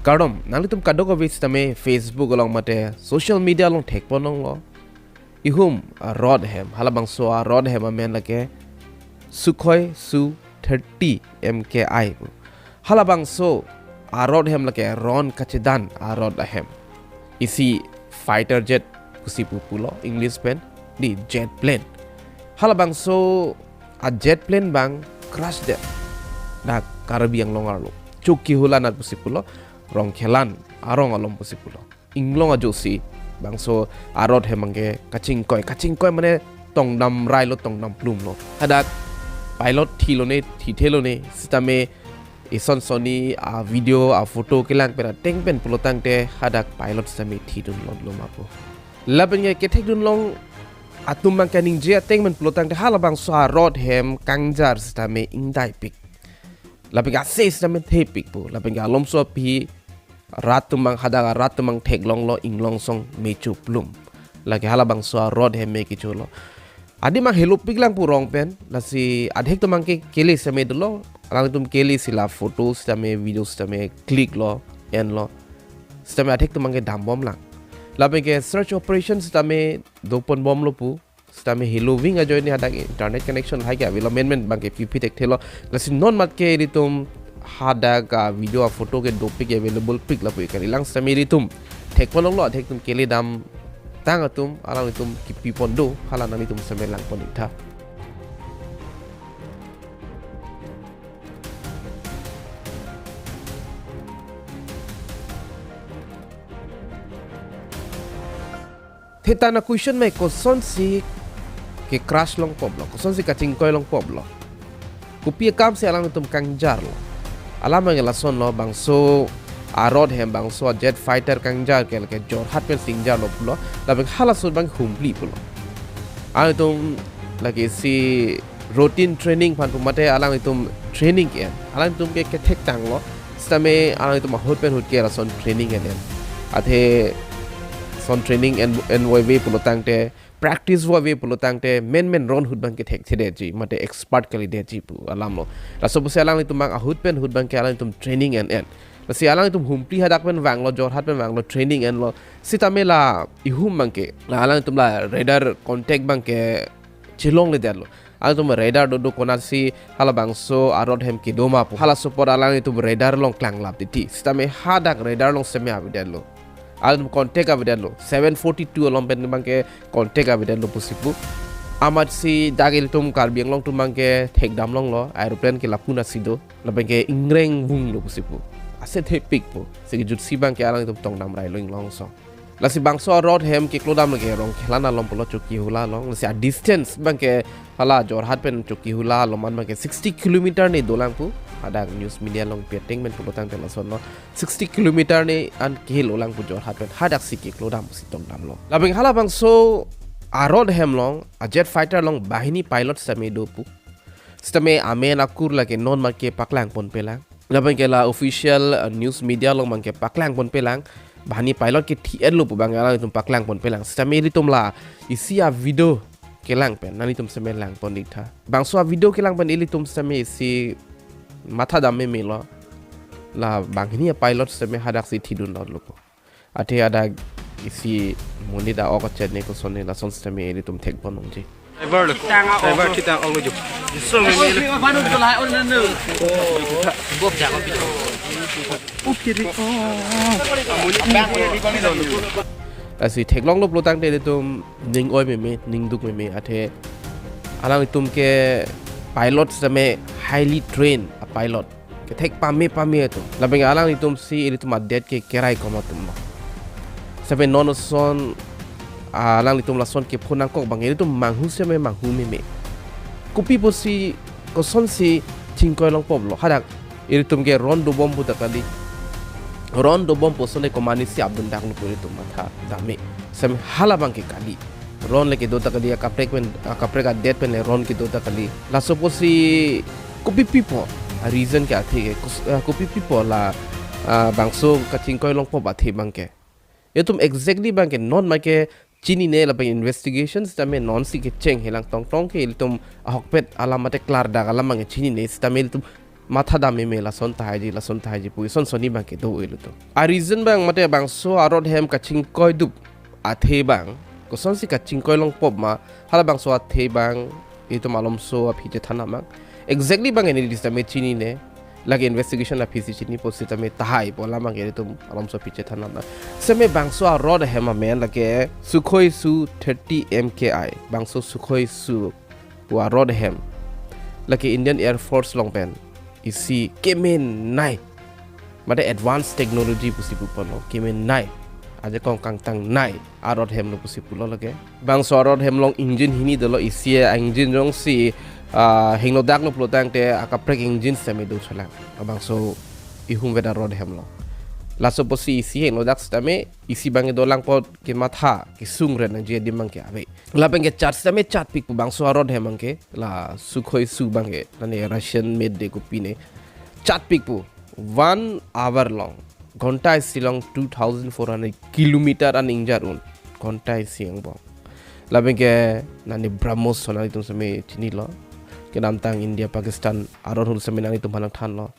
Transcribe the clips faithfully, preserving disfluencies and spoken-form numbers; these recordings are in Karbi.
Kardom, nanglitum kadokave sitame Facebook along mate social media along thekpon longlo. Ihum a-rod ahem, halabangso a-rod ahem amen lake Sukhoi Su thirty M K I pu. Halabangso a-rod ahem lake ron kachedan a-rod ahem. Isi fighter jet pusi pu pulo English pen, di jet plane. Halabangso a-jet plane abang crash det dak Karbi Anglong arlo. Chokihola anat pusi pulo, Rongkhelan arong along pusi pulo. Inglong ajoksi bangso a-rod ahem abangke kachingkoi, kachingkoi mane tongdam railo, tongdam plumlo. Hadak pilot thilo ne, thithelo ne, sitame ison sonni a-video, a-photo kelang pen ateng pen pulotangte hadak pilot sitame thidunlotlo ma pu. Lapen ke kethekdun long atum abangke ningje ateng pen pulotangte halabangso a-rod ahem kangjar sitame ingdaipik. Lapen ke ase sitame thepik pu. Lapen ke alomso aphi rat atum abang, hadak a-rat atum abang theklonglo, inglong song mecho plum. Lake halabangso a-rod ahem me kecholo. Adim abang helopik lang pu rong pen, lasi adhek atum abangke kele sitame dolo, alangtum kele si la photo sitame, video sitame click lo, enlo. Sitame adhek atum abangke dambom lang. Lapen ke search operation sitame doponbomlo pu. Sitame heloving ajoine hadak internet connection hai ke avelo, menmen abangke piphi thekthelo. Lasi non mat ke ilitum hadak a-video, a-photo ke dopik, available pik lapu kalilang. Sitame ilitum thekpon longlo, adhek atum kele damtang atum, alanglitum kipipon do, hala nanglitum sitame langpon ik tha. Theta na question me, kosonsi ke crash longpoplo, kosonsi kachingkoi longpoplo. Kopi akam si alanglitum kangjarlo. Alam abang lasonlo, bangso a-rod ahem, bangso a-jet fighter kangjar ke lake Jorhat pen si ingjarlo pulo. Lapen halaso abang Humpli pulo. Alangtum lake si routine training aphan pu mate alanglitum training ke-en. Alangtum ke kethek tanglo. Sitame alanglitum ahut pen ahut ke lason training en-en. Athe lason training en, envoive pulotangte, practice voive pulotangte, menmen ron ahut abangke thekthedetji, mate expert kalidetji pu alamlo. Laso pusi alanglitum abang ahut pen ahut abangke alanglitum training en-en. Lasi alanglitum Humpli hadak pen vanglo, Jorhat pen vanglo, training enlo. Sitame la ihum abangke, la alanglitum la radar contact abangke chelongledetlo. Alangtum radar dodo, konatsi halabangso a-rod ahem kedo ma pu. Halaso apor alanglitum radar along klanglap titi. Sitame hadak radar along sitame avedetlo. Alangtum contact avedetlo. Seven forty-two along pen abangke contact avedetlo pusi pu. Amatsi dak ilitum Karbi Anglong atum abangke thekdam longlo. Aeroplane ke lapu anatsi do. Lapen ke ingreng vunglo pusi pu. Ase thepik pu. Si kejutsi abangke alanglitum tongdam railo inglong song. Lasi bangso a-rod ahem keklodam lake Rongkhelan along pulo, Chokihola along. Lasi a-distance abangke hala Jorhat pen Chokihola along man abangke sixty kilometer ne dolang pu. Hadak news media along pi ateng pen pulotangte lasonlo. Sixty kilometer ne an kehelo lang pu Jorhat pen. Hadaksi keklodam si tongdamlo. Lapen halabangso a-rod ahem along, a-jet fighter along banghini pilot sitame do pu. Sitame amen akur lake non mat ke paklangponpelang. Lapen ke la official, uh, news media along abangke paklangponpelang. Banghini pilot ke thi-etlo pu abang alanglitum paklangponpelang. Sitame ilitum la isi a-video kelang pen nanglitum sitame langpon ik tha. Bangso a-video kelang pen ilitum sitame isi mathadam memelo. La banghini a-pilot sitame hadaksi thidunlotlo pu. Athe hadak isi monit a-ok achet ne koson ne, lason sitame ilitum thekpon longji. Driver lo. Driver thitang ok lo jo. Lasi theklonglo pulotangte ilitum ning oi meme, ning duk meme, athe alanglitum ke pilot sitame highly trained a-pilot. Kethek pame pame atum. Lapen alanglitum si ilitum adet ke kerai kom atumlo. Sitame non ason, ah, alanglitum lason kepho nangkok abang ilitum manghu sitame manghu meme. Kopi pusi, kosonsi chingkoi longpoplo. Hadak ilitum ke ron dobom puta kali. Ron dobom pu ason le komatne si apdun daklo pu ilitum mathadam me. Sitame hala abangke kali. Ron le kedo ta kali, akaprek pen, akaprek adet pen le ron kedo ta kali. Laso pusi kopi pipo a-reason ke athe ke, kos-, ah, kopi pipo la, ah, bangso kachingkoi longpop athe abangke. Itum exactly abangke non mat ke chinine, lapen investigation sitame nonsi kecheng helang, tongtong ke ilitum ahokpet alam mate klardak alam abangke chinine, sitame ilitum matha dam meme, lason tahai ji, lason tahai ji pu ison soni abang kedo-elo to. A reason abang mate bangso a-rod hem kachingkoi dup athe abang, kosonsi kachingkoi longpo ma, halabangso athe abang itum malomso aphi chethan abang. Exactly abang neli sitame chinine, lake investigation aphi si chinipo sitame tahai pu alam abang itum malomso aphi chethan abang. Sitame bangso a-rod hem amen lake Sukhoi Su thirty M K I, bangso Sukhoi Su pu a-rod hem. Lake Indian Air Force along pen isi kemenei, mate advanced technology pusi puponlo, kemenei, ajakong kangtangnei a-rod hemlo pusi pulo lake. Bangso a-rod hem along engine hini dolo, isi a-engine jongsi, ah, hingno daklo pulotangte akaprek engine sitame do chelang. Labangso ihumvet a-rod hem along. Laso apotsi isi hingno dak sitame isi abang kedolang apot kematha kesung ren nangji adim abang ke ave. Lapen ke chat sitame chatpik pu bangso a-rod hem abang ke, la Sukhoi Su abang ke, mane Russian made de kopine. Chatpik pu one hour along, ghonta isi along two thousand four hundred kilometer an ingjar un. Ghonta isi angbong. Lapen ke mane BrahMos ason nanglitum sitame chinilo. Kedamtang India Pakistan a-rod hul sitame nanglitum aphan nangthanlo.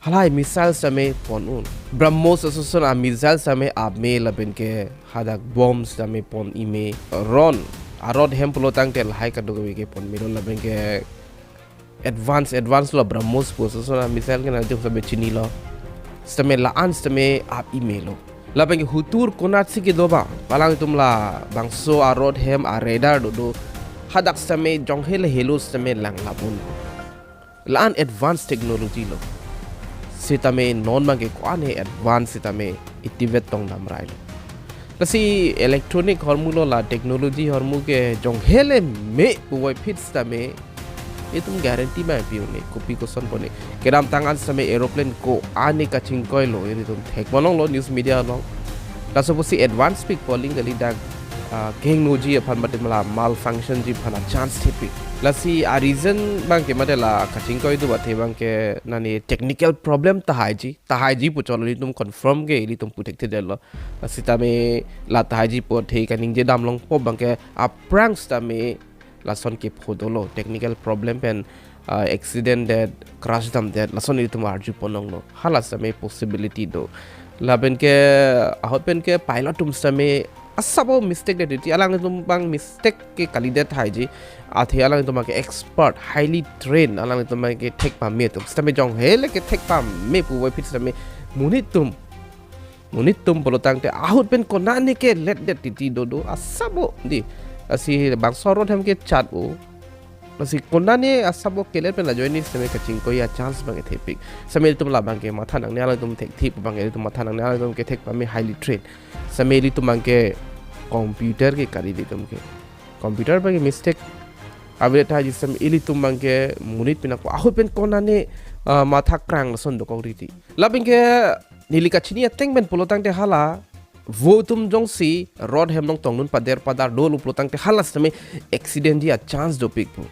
Halahai missile sitame pon un. BrahMos ason ason a-missile sitame ap me lapen ke hadak bomb sitame pon-i me, ron a-rod hem pulotangte lahai kadokave ke pon melo lapen ke advance, advance lo BrahMos pu ason ason a-missile ke nanglitum sitame chinilo. Sitame la-an sitame ap-i melo. Lapen ke hutur konatsi kedo abang, alangtum labangso a-rod hem a-radar dodo, hadak sitame jonghe le helo sitame langlap un. La-an advance technology lo. Sitame non abang ke ko-an he advance sitame itivet tong damrailo. Lasi electronic ahormu lo, la technology ahormu ke jonghe le me puvoiphit sitame itum guarantee abang pi un-e, kopi koson pon-e. Kedamtang an sitame aeroplane ko-an he kachingkoilo, ilitum thekponlonglo news media along. Laso apotsi advance pikpo aling kali, dak, ah, kehingnoji aphan mate la malfunction ji aphan a-chance thepik. Lasi a-reason abang ke mate la kachingkoi dup athe abang ke mane technical problem tahaiji, tahaiji pu cholo, ilitum confirm ke ilitum pu thekthedetlo. Sitame la tahaiji pu athe kaningje damlongpo abang ke aphrang sitame lason kepho dolo, technical problem pen, ah, accident det, crash damdet, lason ilitum arjuponlonglo. Hala sitame possibility do. Lapen ke ahut pen ke pilot atum sitame asabo mistake det titi, alanglitum abang mistake ke kalidet haiji. Athe alanglitum abang ke expert, highly trained, alanglitum abang ke thek pame atum. Sitame jonghe le ke thek pame puvoiphit sitame monit atum, monit atum pulotangte ahut pen konane keletdet titi dodo, asabo dei. Lasi bangso a-rod hem ke chat-o. Lasi konane asabo kelet pen ajoine sitame kachingkoi a-chance abang ke thepik. Sitame ilitum labang ke matha nangne, alangtum thekthe pu abang ke ilitum matha nangne, alangtum ke thek pame, highly trained. Sitame ilitum abang ke computer ke kali, ilitum ke computer abang ke mistake avedet haiji, sitame ilitum abang ke monit pinangpo, ahut pen konane, ah, matha krang lason dokok riti. Lapen ke neli kachini ateng pen pulotangte hala vo atum jongsi rod hem along tongdun pader padar dolo pulotangte hala sitame accident ji a-chance dopik pu.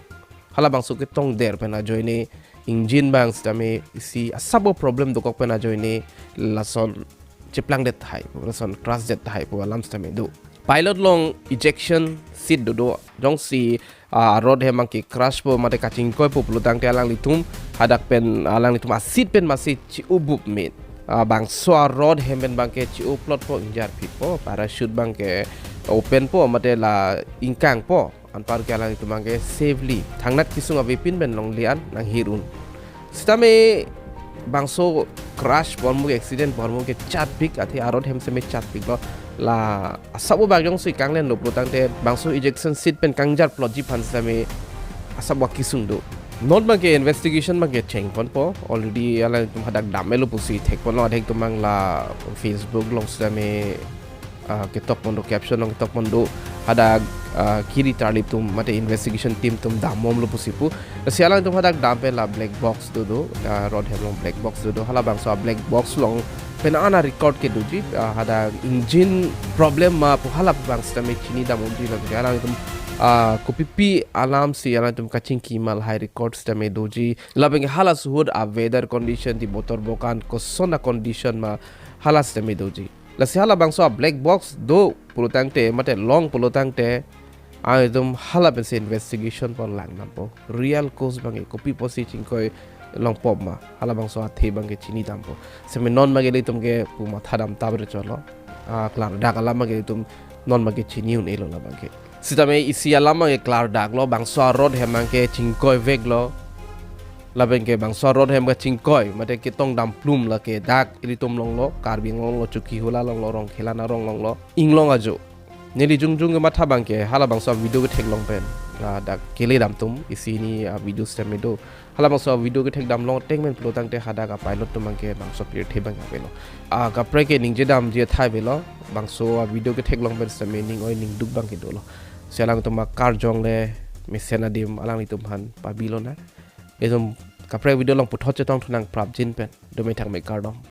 Halabangso ketongder pen ajoine engine abang sitame isi asabo problem dokok pen ajoine lason cheplangdet tahai pu, lason crash det tahai pu alam sitame do. Pilot along ejection seat dodo, jongsi, ah, rod hem abang ke crash po mate kachingkoipo pulotangte alanglitum hadak pen, alanglitum a-seat pen masi che-o bup me. Ah, bangso a-rod hem pen abang ke che-oplotpo, ingjarphitpo, parachute abang ke openpo mate la ingkangpo. Anpar ke alanglitum abang ke safely thangnat kesung avepin pen longle an nanghir un. Sitame bangso crash pu ahormu ke, accident pu ahormu ke chatpik, athe a-rod hem sitame chatpiklo. La asabo abang jongsi kanglenlo pulotangte bangso ejection seat pen kangjarplotji aphan sitame asabo akesung do. Non abang ke investigation abang ke chengponpo. Already alanglitum hadak dam-etlo pusi thekponlo, adhek atum abang la Facebook along sitame, ah, ketokpon do, caption along ketokpon do, hadak, ah, kiri tarlip atum mate investigation team atum dambomlo pusi pu. Lasi alanglitum hadak dam pen la black box dodo, ah, rod hem along black box dodo, halabangso a-black box along pen ana record kedoji, ah, hadak engine problem ma pu hala abang sitame chinidam unji, lapen ke alanglitum, ah, kopipi alamsi alanglitum kachingki ma lahai record sitame doji, lapen ke hala suhut a-weather condition, dei motor bokan koson a-condition ma hala sitame doji. Lasi halabangso a-black box do pulotangte mate long pulotangte, alanglitum hala pensi investigation pon lang nampo. Real cause abang ke kopi apotsi chingkoi longpo ma, halabangso athe abangke chini dampo. Seme non abangke ilitum ke pu matha dam tabre cholo. Ah, klardak alam abangke ilitum non abangke chini un-elo labangke. Sitame isi alam abangke klardaklo, bangso a-road hem abangke chingkoiveklo. Labangke bangso a-road hem kachingkoi, mate ketong damplum lake dak ilitum longlo, Karbi Anglong longlo, Chokihola longlo, Rongkhelan arong longlo, inglong ajo. Neli jongjong kematha abangke, halabangso video ketheklong pen, ladak kele damtum, isi hini a-video sitame do. Halabangso video kethek damlong tengmen pulo tangte hadak a-pilot atum abangke bangso pirthe abang avelo. Ah, kaprek ke ningje damji athai avelo, bangso a-video ketheklong pen sitame ning oi ning duk abangke dolo. Si alangtum a-karjong le mesen adim alanglitum aphan pabilonang. Itum kaprek video along puthot chetong thunang prapjin pen. Dome thakme, kardom.